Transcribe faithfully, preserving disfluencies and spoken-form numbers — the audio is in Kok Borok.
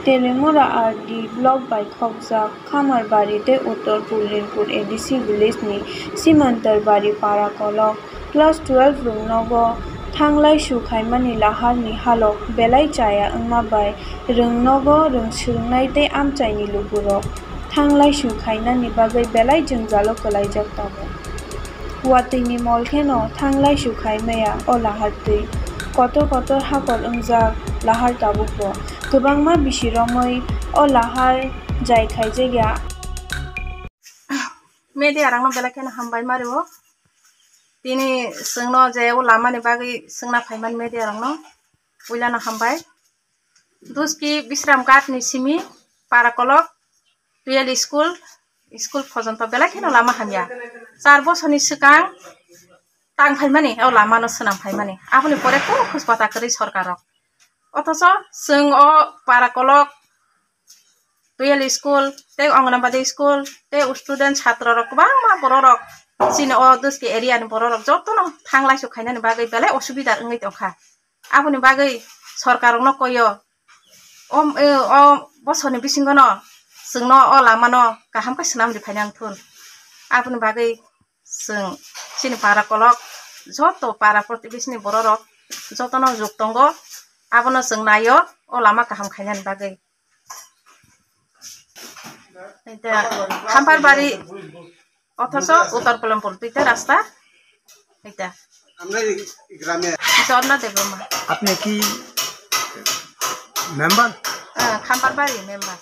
Telemura R D block bai khokjak Khamarbari tei Uttor Pullinpur A D C village ni Simantarbari para kolok class twelve rwng nogo thanglai su khaimani lahar ni halok belai chaya wngma bai rwng nogo rwng swrwngnai tei amchai ni lukurok thanglai su khainani bagwi belai jwngjalo kwlaijak tongo. Watwi ni mol kheno thanglai su khai maya o lahar twi. Kotor kotor hakor wngjak lahar tabukbo. Kwbangma bisi romwi o lahar jai khaijak ya. Media rokno belai kheno hambai mario. Tini chwngno je o lamani bagwi chwngna phaimani media rokno puilano hambai. Duski Bisramghat ni simi para kolok, real school, school pojonto belai kheno lama hamya. Char bosorni swkang tang phaimani, o lamano swnam phaimani. Aboni pore kunu khus pata kwrwi sorkarrok. Othocho chwng o para kolok, real school, tei Anganabadi school, tei student chhatro rok kwbangma bororok chini o Duski area ni bororok jotono thanglai su khainani bagwi belai osubida wngwi tongkha. Aboni bagwi sorkarrokno koio, o, o, o bosorni bisingono chwngno o lamano kaham khe swnam riphaina wngthun. Aboni bagwi chwng chini para kolok joto para protibeshni bororok jotono juk tongo, abono chwng naio o lama kaham khainani bagwi. Eta Khamparbari, othocho Uttor Pullinpur duita rasta. Eta. Jorna Debbarma. আপনি কি member? Ah, Khamparbari member.